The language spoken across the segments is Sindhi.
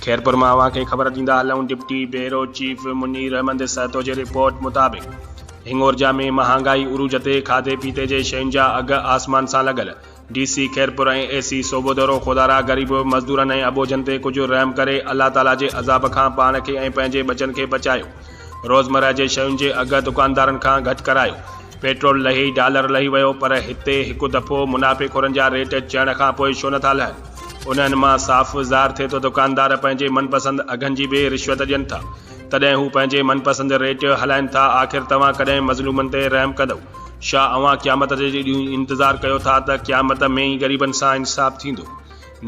خيرپور مان اوهان کي خبر ڏيندا هلون deputy bureau chief Munir Ahmed Sahito جي رپورٽ مطابق هڱورجا ۾ مهانگائي عروج تي کاڌي پيتي جي شين جا اگهه آسمان سان لڳل D C Khairpur ۽ A C Sobhodero خدارا غريب مزدورن ۽ اٻوجهن تي ڪجهه رحم ڪري الله تعالي جي عذاب کان پاڻ کي ۽ پنهنجي ٻچن کي بچايو روزمره جي شين جي اگهه دڪاندارن کان گهٽ ڪرايو پيٽرول لهي ڊالر لهي ويو پر هتي هڪ دفعو منافعي خورن جا ريٽ چڙهڻ کان پوء ڇو نٿا لهن؟ انهن مان صاف ظاهر ٿئي ٿو دڪاندار پنهنجي من پسند اگهن جي به رشوت ڏين ٿا تڏهن هو پنهنجي من پسند ريٽ هلائن ٿا آخر توهان ڪڏهن مظلومن تي رحم ڪندؤ؟ شا اوهان قيامت جي ڏينهن انتظار ڪيو ٿا ته قيامت ۾ ئي غريبن سان انصاف ٿيندو؟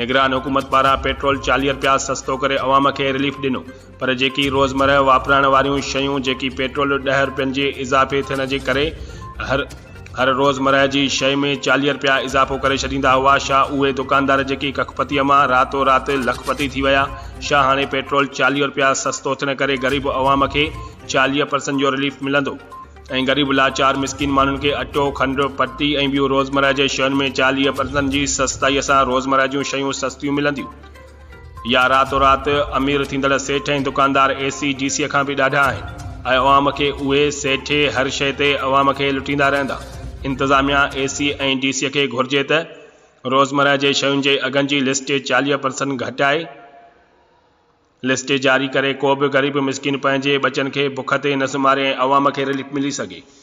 نگران حڪومت پاران پيٽرول 40 رپيا سستو ڪري عوام کي رليف ڏنو پر جيڪي روزمرهه واپرائڻ واريون شيون جيڪي پيٽرول ڏهه رپين جي اضافي ٿيڻ جي ڪري هر هر روزمرهه جي شيء ۾ 40 رپيا اضافو ڪري ڇڏيندا هئا شا اهي دڪاندار جيڪي ڪکپتيء مان راتو رات لکپتي ٿي ويا شا هاڻي پيٽرول 40 رپيا سستو ٿيڻ ڪري غريب عوام کي 40 پرسنٽ جو رليف ملندو ۽ غريب لاچار مسڪين ماڻهن کي اٽو، کنڊ، پٽي ۽ ٻيون روزمرهه جي شين ۾ 40 پرسنٽ جي سستائي سان روزمرهه جون شيون سستيون ملنديون يا راتو رات امير ٿيندڙ سيٺ ۽ دڪاندار اي سي ڊي سي کان به ڏاڍا آهن ۽ عوام کي اهي سيٺ هر شيء تي عوام کي لٽيندا رهندا انتظاميا اي سي ۽ ڊي سي کي گهرجي ته روزمرهه جي شين جي اگهن جي لسٽ 40 پرسنٽ گهٽائي لسٽ جاري ڪري ڪو به غريب مسڪين پنهنجي ٻچن کي بک تي نه سمهاري ۽ عوام کي رليف ملي سگهي.